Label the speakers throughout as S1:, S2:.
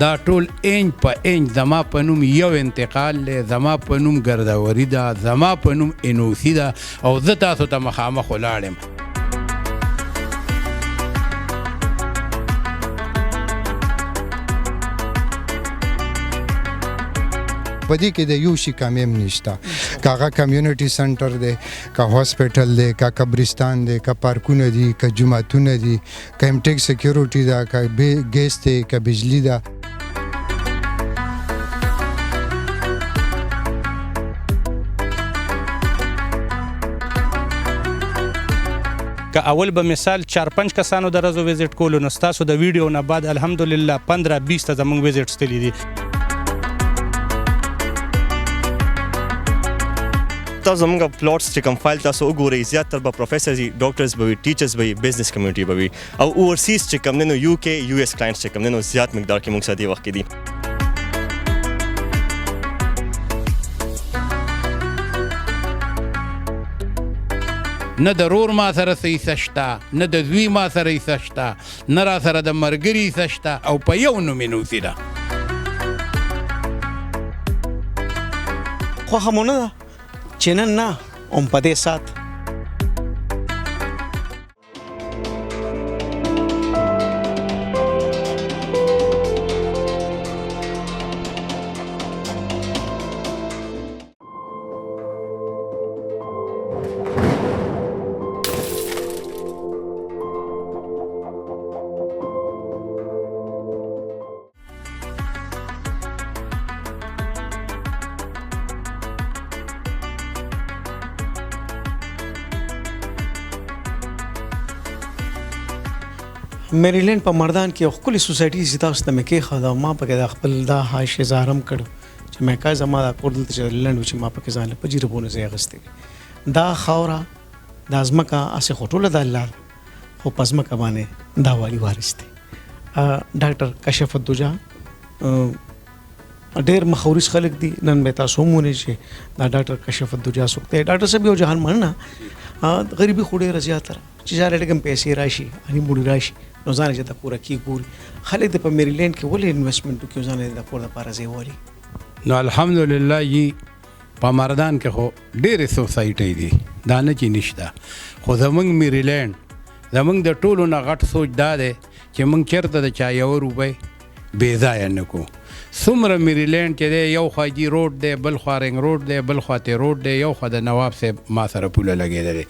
S1: دا ټول انچ په انچ زما په نوم یو انتقال دی، زما په نوم ګرداوري ده، زما په نوم انوسي ده او زه تاسو ته مخامخ ولاړ یم.
S2: په دې کې د یو شي کمی هم نشته، که هغه کمیونټي سنټر دی، که هاسپټل دی، که قبرستان دی، که پارکونه دي، که جوماتونه دي، که امټیک سکیورټي ده، که ګیس دی، که بجلی ده.
S3: که اول به مثال 4-5 کسانو د ورځو وزټ کولو، نو ستاسو د ویډیو نه بعد الحمدلله 15-20 ته زمونږ وزټس تللي دي.
S4: تاسو زمونږ پلاټس چې کوم فایل تاسو وګورئ، زیاتره به پروفیسرز وي، ډاکټرز به وي، ټیچرز به وي، بزنس کمیونټي به وي او اوورسیز چې کوم دی نو یو کې یو ایس کلاینټس چې کوم دی نو زیات مقدار کې موږ سره دې وخت کې دي.
S1: نه د رور ما سره څه حصه شته، نه د زوی ما سره حصه شته، نه را سره د ملګري حصه شته او په یو نوم یې نوسي ده.
S5: خوښه مو نه ده چې نن نه هم په دې ساعت. میریلینډ په مردان کې یو ښکلې سوسایټي چې تاسو ته مې کېښوده او ما پکې دا خپل دا خواهش اظهار هم کړو چې مې کاش زما دا کور دلته چې لنډ و چې ما پکې ځان له په جریبونو ځای اخیستی وي. دا خاوره دا ځمکه هسې خو ټوله د الله ده، خو په ځمکه باندې دا والي وارث دی. ډاکټر کشف الدجا ډېر مخوريز خلک دي. نن به تاسو هم وونئ چې دا ډاکټر کشف الدجا څوک دی. ډاکټر صاحب یو جهان مننه، غریبي خو ډېره زیاته ده چې ځان لږ هم پیسې راشي اني موړي راشي نو ځان چې د کوره کې ګوري. خلک د په میریلینډ کې ولې انویسټمنټ وکړي او ځان د کور دپاره ځای والي؟
S1: نو الحمدلله یي په مردان کې خو ډېرې سوسایټۍ دي، دا نه چې نشته، خو زمونږ میریلینډ زمونږ د ټولو نه غټ سوچ دا دی چې مونږ چېرته د چا یوه روپۍ بې ځایه نه کړو. څومره میریلینډ چې دی، یو خوا جي روډ دی، بل خوا رینګ روډ دی، بل خوا ته روډ دی، یو خوا د نواب صاحب ما سره پوله لګېدلې.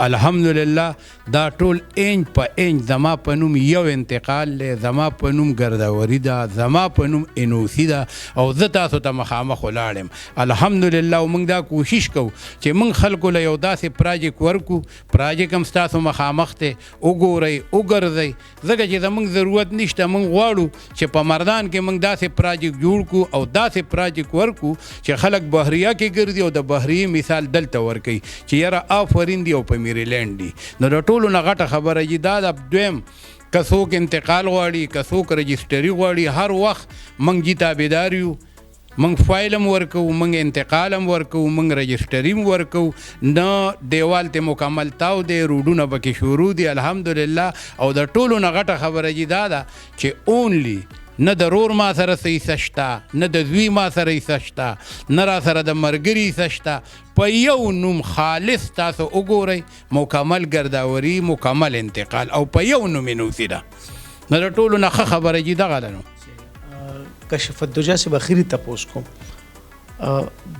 S1: الحمدلله دا ټول انچ په انچ زما په نوم یو انتقال دی، زما په نوم ګرداوري ده، زما په نوم انوسي ده او زه تاسو ته مخامخ ولاړ یم. الحمدلله او موږ دا کوشش کوو چې موږ خلکو له یو داسې پراجیک ورکړو، پراجیک هم ستاسو مخامخ دی، وګورئ وګرځئ، ځکه چې زموږ ضرورت نشته. موږ غواړو چې په مردان کې موږ داسې پراجیک جوړ کړو او داسې پراجیک ورکړو چې خلک بحریه کې ګرځي او د بحریې مثال دلته ورکوي چې یاره آفرین دي او په میریلینډ دي. نو د ټولو نه غټه خبره جي دا ده. دویم، که څوک انتقال غواړي، که څوک رجسټري غواړي، هر وخت موږ جي تابعدار یو، موږ فایل هم ورکوو، موږ انتقال هم ورکوو، موږ رجسټري هم ورکوو. نه دیوال ته مکمل تاو دی، روډونه پکې شروع دي الحمدلله. او د ټولو نه غټه خبره جي دا ده چې اونلي نه د رور ما سره څه حصه شته، نه د زوی ما سره حصه شته، نه را سره د ملګري حصه شته، په یو نوم خالص تاسو وګورئ، مکمل ګرداوري، مکمل انتقال او په یو نوم یې نوسي ده. نو د ټولو نه ښه خبره جي دغه ده. نو
S5: کشف الدجا صاحب اخري تپوس کوم،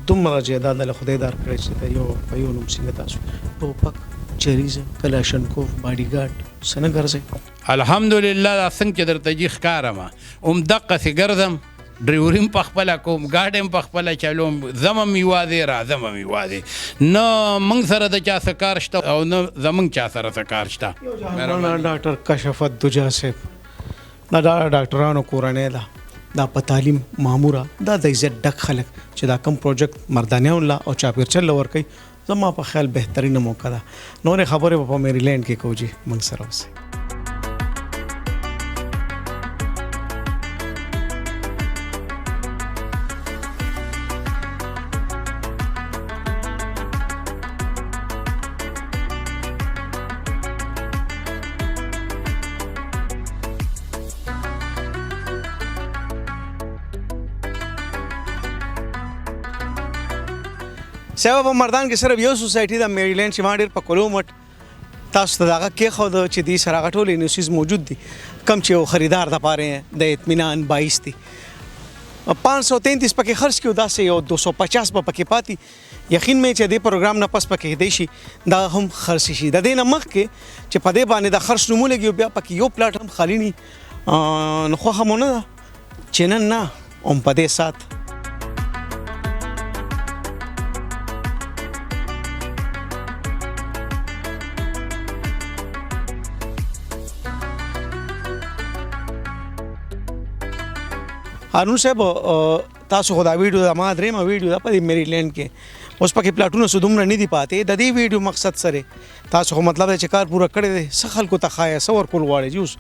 S5: دومره جایداد له خدای دار کړی چې د یو په یو نوم څنګه تاسو ټوپک، چریزه، کلاشنکوف، باډیګارډ څه نه ګرځئ؟
S1: الحمدلله دا څنګه چې درته جي ښکارم هم دقسې ګرځم، ډریوري هم په خپله کوم، ګاډی هم په خپله چلوم، ځم هم یوازې راځم هم یوازې. نه موږ سره د چا څه کار شته او نه زموږ چا سره څه کار شته.
S5: یو جهان مننه ډاکټر کشف الدجا صاحب. دا ډاکټرانو کورنۍ ده، دا په تعلیم ماموره، دا د عزت ډک خلک چې دا کوم پروجیکټ مردانیانو له او چاپېرچل له ورکوي، زما په خیال بهترینه موقع ده. نورې خبرې به په میریلینډ کې کوو جي، موږ سره اوسئ. صاحب په مردان کې صرف یو سوسایټي ده میریلینډ چې ما ډېر په کلو مټ تاسو ته دغه کېښوده چې دې سره هغه ټول انوسیز موجود دي کوم چې یو خریدار دپاره د اطمینان باعث دي. 533 پکې خرڅ کړو، داسې یو 250 به پکې پاتې. یقین مې چې دې پروګرام نه پس پکې کېدای شي دا هم خرڅ شي. د دې نه مخکې چې په دې باندې د خرڅ نوم ولګي بیا پکې یو پلاټ هم خالي ني، نو خوښه مو نه ده چې نن نه هم په دې ساعت. هارون صاحب تاسو خو دا ویډیو دا ما درېیمه ویډیو ده په دې میریلینډ کې، اوس پکې پلاټونه څه دومره نه دي پاتې. د دې ویډیو مقصد سره تاسو خو مطلب دی چې کار پوره کړی دی، څه خلکو ته ښایه څه ورکول غواړئ جي اوس؟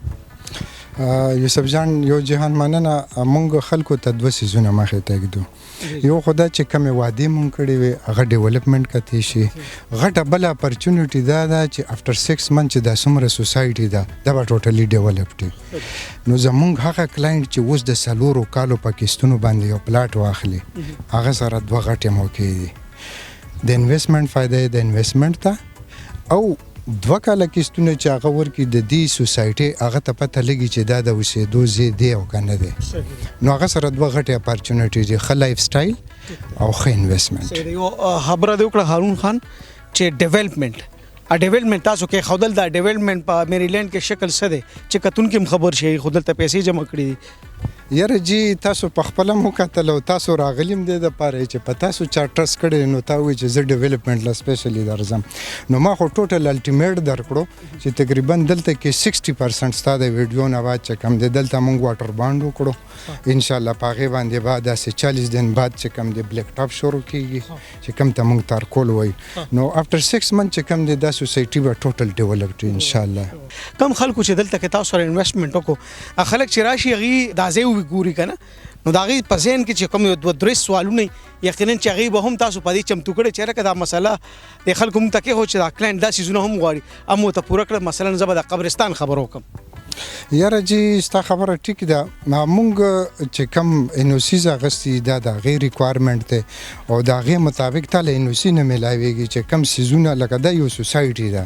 S2: یوسف جان یو جهان مننه. مونږ خلکو ته دوه څیزونه مخې ته ږدو. یو خو دا چې کومې وعدې مونږ کړې وې هغه development کتی شي. غټه بله اپرچونټي دا ده چې after 6 month چې دا څومره سوسایټي ده دا به totally developed وي. نو زمونږ هغه client چې اوس د 4 کالو په قسطونو باندې یو پلاټ واخلي هغه سره دوه غټې موقع دي. د investment فایده یې د investment ته، او 2 کاله قسطونه چې هغه ورکړي د دې سوسایټي هغه ته پته لګي چې دا د اوسېدو ځای دی او که نه دی. نو هغه سره دوه غټې اپرچونټي دي، ښه life style او ښه investment.
S5: یو خبره دې وکړه هارون خان چې development، development تاسو کې ښودل، دا development په میریلینډ کې شکل څه دی چې کتونکي هم خبر شي، خو دلته پیسې جمع کړي دي.
S2: یاره جی تاسو په خپله هم وکتل او تاسو راغلي هم دې دپاره چې په تاسو چا trust کړی نو تا ووایي چې زه development له specially درځم. نو ما خو total ultimate درکړو چې تقریبا دلته کې 60% ستا د ویډیو نه بعد چې کوم دی دلته موږ water bund وکړو. انشاءالله په هغې باندې به داسې 40 دن بعد چې کوم دی black top شروع کېږي چې کوم ته موږ تارکول وایو. نو after 6 month چې کوم دی دا سوسایټي به total developed وي انشاءالله.
S5: کم خلکو چې دلته کې تاسو سره investment وکړو، خلک چې راشي هغوی دا ځای وګوري که نه، نو د هغې په ذهن کې چې کوم یو 2 3 سوالونه یقینا چې هغې به هم تاسو په دې چمتو کړی چې لکه دا مسله د خلکو مونږ ته کېښود چې دا client دا څیزونه هم غواړي هم ورته پوره کړه. مثلا زه به د قبرستان خبره وکړم.
S2: یاره جی ستا خبره ټیک ده. مونږ چې کوم NOCs اخیستي دا د هغې requirement دی او د هغې مطابق تا له NOC نه میلاویږي چې کوم څیزونه لکه دا یو سوسایټي ده.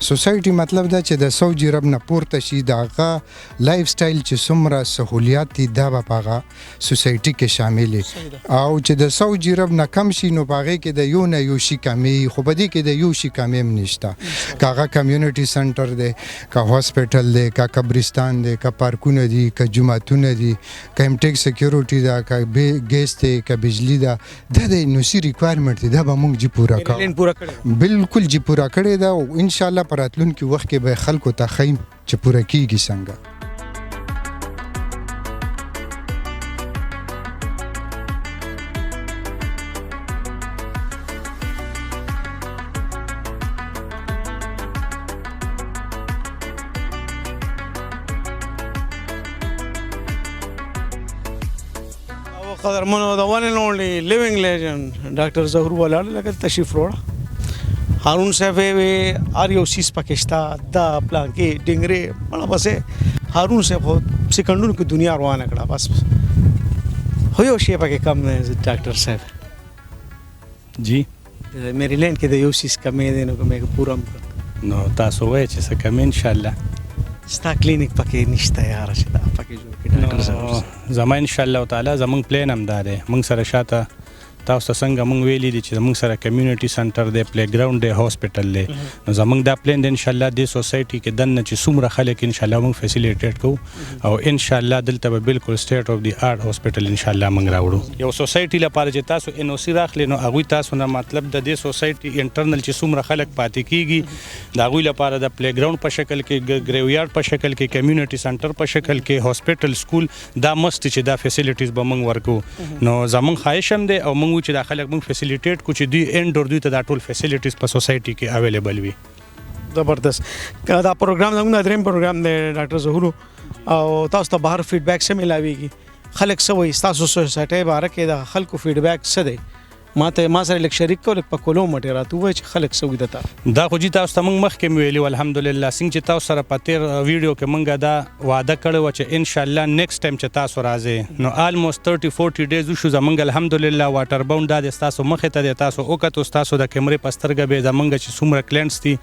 S2: سوسایټي مطلب دا چې د 100 جریب نه پورته شي د هغه life style چې څومره سهولیات دي دا به په هغه سوسایټي کې شامل وي، او چې د 100 جریب نه کم شي نو په هغې کې د یو نه یو شي کمی، خو په دې کې د یو شي کمی هم نشته. که هغه community center دی، که hospital دی، که قبرستان دی، که پارکونه دي، که جوماتونه دي، که امټیک security ده، که ګیس دی، که بجلی ده، دا د NOC requirement دی، دا به موږ جي پوره کوو. بالکل جي پوره کړې ده او انشاءالله په راتلونکي وخت کې به خلکو ته ښیم چې پوره کیږي څنګه.
S5: قدرمنو د one and only living legend ډاکټر ظهور ولاړ لکه تشریف وروړه. هارون صاحب وی هر یو څیز پکې شته، دا پلان کې ډنګرې مړه بسې هارون صاحب خو سیکنډونو کې دنیا روانه کړه. بس خو یو شی پکې کم دی ډاکټر صاحب
S3: جی
S5: میریلینډ کې د یو څیز کمی دی، نو که مې پوره هم کړم.
S3: نو تاسو وایئ چې څه کمی انشاءالله
S5: ستا کلینیک پکې نشته یاره چې دا پکې جوړ کړي ډاکټر صاحب.
S3: زما انشاءالله تعالی زمونږ plan هم دا دی، مونږ سره شاته تاسو ته څنګه مونږ ویلي دي چې زمونږ سره community center دی، play ground دی، hospital دی. نو زمونږ دا plan دی انشاءالله دې سوسایټي کې دننه چې څومره خلک انشاءالله مونږ facilitate کوو او انشاءالله دلته به بالکل state of the art hospital انشاءالله مونږ راوړو. یو سوسایټي لپاره چې تاسو NOC راخلئ نو هغوی تاسو نه مطلب د دې سوسایټي internal چې څومره خلک پاتې کیږي د هغوی لپاره د play ground په شکل کې، graveyard په شکل کې، community center په شکل کې، hospital، school، دا must چې دا facilities به مونږ ورکوو. نو زمونږ خواهش هم دی او مونږ چې دا خلک مونږ facilitate کو چې دوی indoor دوی ته دا ټول facilities په سوسایټي کې available وي.
S5: زبردست. دا پروګرام زموږ دریم پروګرام دی ډاکټر ظهور، او تاسو ته بهر feedback څه میلاویږي؟ خلک څه وایي ستاسو سوسایټۍ باره کې؟ د خلکو feedback څه دی؟ ما ته ما سره لږ شریک کو، لږ په کولو مټې راته ووایه چې خلک څه وایي درته.
S3: دا خو جی تاسو ته موږ مخکې هم ویلي وو، الحمدلله څنګه چې تاسو سره په تیر ویډیو کې موږ دا وعده کړې وه چې ان شاء الله نیکسټ ټایم چې تاسو راځئ نو آلموست 30 40 ډیز وشو زمونږ الحمدلله واټر باوند دا دی ستاسو مخې ته دی، تاسو وکتو، ستاسو د کیمرې په سترګه به زمونږ چې څومره کلینټس دي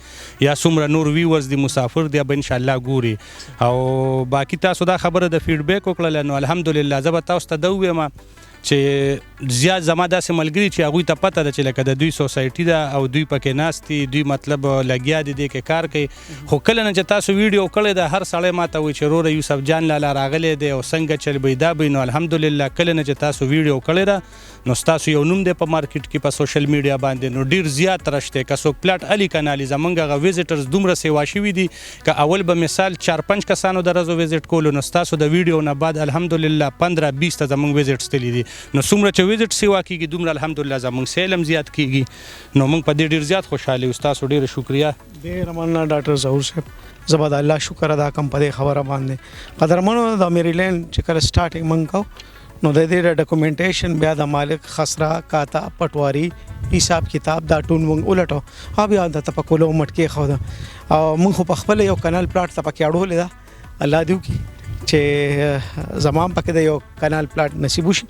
S3: یا څومره نور ویورز دي مسافر دي به ان شاء الله ګوري. او باقي تاسو دا خبره د فیډبیک وکړله نو الحمدلله زه به تاسو ته دا ووایم چې زیات زما داسې ملګري چې هغوی ته پته ده چې لکه د دوی سوسایټي ده او دوی پکې ناست دي، دوی مطلب لګیا دي دې کې کار کوي، خو کله نه چې تاسو ویډیو کړې ده هر سړی ما ته وایي چې وروره یوسف جان لالا راغلی دی او څنګه چل به دا به، نو الحمدلله کله نه چې تاسو ویډیو کړې ده نو ستاسو یو نوم دی په مارکیټ کې په سوشل میډیا باندې، نو ډیر زیات رش دی. که څوک پلاټ الي که نه الي زمونږ هغه ویزیټرز دومره سیوا شوي دي که اول به مثال 4-5 کسانو د ورځو ویزیټ کولو نو ستاسو د ویډیو نه بعد الحمدلله 15-20 ته زمونږ ویزیټس تللي دي، نو څومره چې ویزیټ سیوا کیږي دومره الحمدلله زمونږ سیل هم زیات کیږي، نو مونږ په دې ډیر زیات خوشحاله یو. ستاسو ډیره شکریه.
S5: ډیره مننه ډاکټر ظهور صاحب، زه به د الله شکر ادا کوم په دې خبره باندې. قدرمنو د میریلینډ چې کله سټارټینګ مونږ کو نو د دې د ډاکومنټیشن بیا د مالک خسرا کاته پټواری حساب کتاب دا ټول مونږ ولټو او بیا د ته په کولو مټکې خو ده او مونږ خو په خپل یو کانال پلاټ ته پکې اړولې ده، الله دې وکړي چې زمام پکې د یو کانال پلاټ نصیب وشي.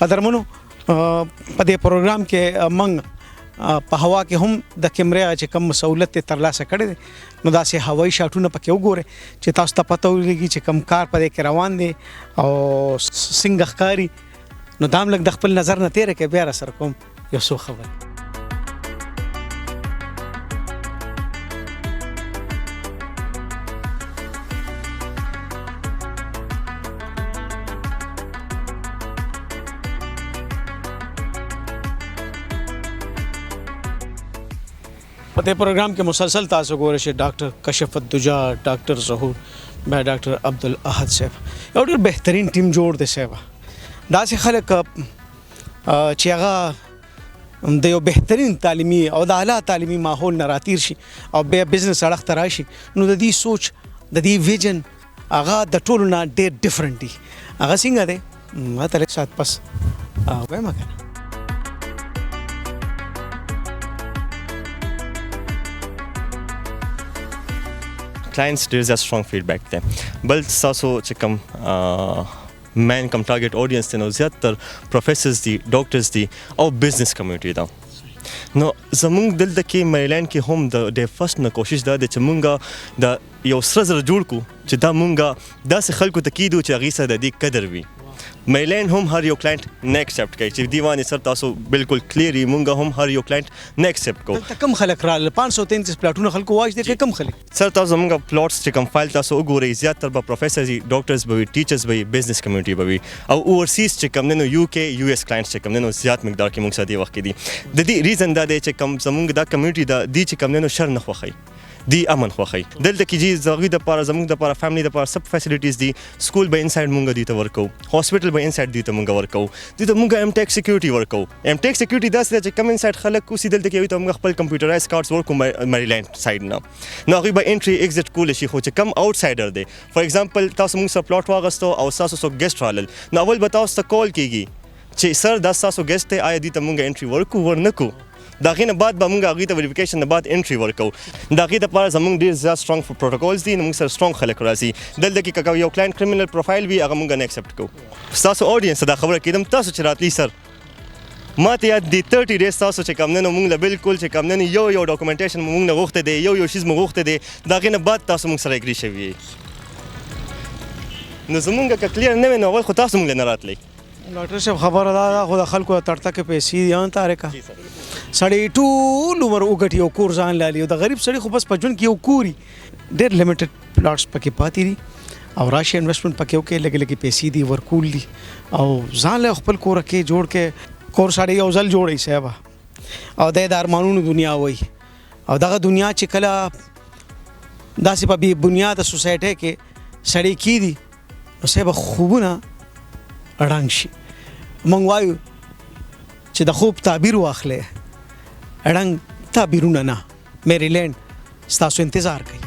S5: قدرمنو په دې پروګرام کې مونږ په هوا کې هم د کیمرې چې کوم سہولت ترلاسه کړی دی نو داسې هوایي شاټونه پکې وګورئ چې تاسو ته پته ولګي چې کوم کار په دې کې روان دی او څنګه ښکاري، نو دا هم لږ د خپل نظر نه تېره کړئ، بیا راسره کوم یو څو خبرې. په دې پروګرام کې مسلسل تاسو ګورئ چې ډاکټر کشف الدجا، ډاکټر ظهور، بیا ډاکټر عبدالاحد صاحب، یو ډېر بهترین ټیم جوړ دی صاحب. داسې خلک چې هغه د یو بهترین تعلیمي او د اعلی تعلیمي ماحول نه راتیر شي او بیا بزنس اړخ ته راشي، نو د دې سوچ د دې ویژن هغه د ټولو نه ډېر ډفرنټ دي. هغه څنګه دی ما ته لږ ساعت پس وایم که نه.
S4: کلاینټس ډېر زیات سترونګ فیډبیک دی. بل ستاسو چې کوم مین کوم ټارګټ اډینس دی نو زیات تر پروفیسرز دي، ډاکټرز دي او بزنس کمیونټي ده. نو زمونږ دلته کې میریلینډ کې هم د ډې فرست نه کوشش دا دی چې مونږ د یو سره زر جوړ کړو چې دا مونږ داسې خلکو ته کېدو چې هغې سره د دې قدر وي. میریلینډ هم هر یو کلاینټ نه اکسپټ کوي چې دی باندې سر تاسو بالکل کلیر یې، مونږ هم هر یو کلاینټ نه اکسپټ کوو.
S5: دلته کم خلک راغلل، 533 پلاټونه خلکو واخیستل، کې کم خلک؟
S4: سر تاسو زمونږ پلاټس چې کوم فایل تاسو وګورئ زیات تر به پروفیسرز وي، ډاکټرز به وي، ټیچرز به وي، بزنس کمیونټي به وي او اوورسیز چې کوم دی نو یو کې یو ایس کلاینټس چې کوم دی نو زیات مقدار کې مونږ سره دې وخت کې دي. د دې ریزن دا دی چې کوم زمونږ دا کمیونټي ده دې چې کوم دی نو شر نه خوښوي، دی امن خوښوي. دلته کې جی هغوی دپاره زمونږ دپاره فیملی دپاره سب فیسیلیټیز دي. سکول به انسایډ مونږ دوی ته ورکوو، هاسپټل به انسایډ دوی ته مونږ ورکوو، دوی ته مونږ ایم ټیک سکیورټي ورکوو. ایم ټیک سکیورټي داسې ده چې کم انسایډ خلک اوسي دلته کې هغوی ته مونږ خپل کمپیوټرایز کارډز ورکوو میریلینډ سایډ نه، نو هغوی به انټري ایگزټ کولی شي. خو چې کم اوټ سایډر دی، فار ایگزامپل تاسو مونږ سره پلاټ واغستو او ستاسو څوک ګیسټ رالل، نو اول به تاسو ته کال کیږي چې سر دا ستاسو ګیسټ دی، آیا دوی ته مونږ انټري ورکوو ورنه کړو؟ د هغې نه بعد به مونږ هغوی ته ویریفیکیشن نه بعد انټري ورکوو. د هغې دپاره زمونږ ډېر زیات سترونګ پروټوکولز دي، نو مونږ سره سترونګ خلک راځي. دلته کې که یو کلاینټ کریمینل پروفایل وي هغه مونږ نه اکسپټ کوو. ستاسو اډینس ته دا خبره کېدم، تاسو چې راتلی سر ما ته یاد دی 30 ډیز تاسو چې کوم دی نو مونږ له بالکل چې کوم دی نو یو یو ډاکومنټیشن مو مونږ نه غوښتی دی، یو یو شیز مو غوښتی دی، د هغې نه بعد تاسو مونږ سره اګري شوي یئ. نو زمونږ که کلیر نه وي نو اول خو تاسو مونږ له نه راتلی.
S5: ډاکټر صاحب خبره دا ده خو د خلکو د تړتکې پیسې دي طارقه، سړی ټول عمر وګټي یو کور ځان لالي، او د غریب سړي خو بس په ژوند کې یو کور وي. ډېر لیمیټډ پلاټس پکې پاتې دي او راشي انویسټمنټ پکې وکړي، لږې لږې پیسې دي ورکول دي او ځان له خپل کور کې جوړ کړي. کور سړی یو ځل جوړوي صاحب، او دی د ارمانونو دنیا وایي، او دغه دنیا چې کله داسې په بې بنیاده سوسایټۍ کې سړی کېدي نو صاحب خوبونه ړنګ شي. موږ وایو چې د خوب تعبیر واخلئ، ړنګ تعبیرونه نه. میریلینډ ستاسو انتظار کوي.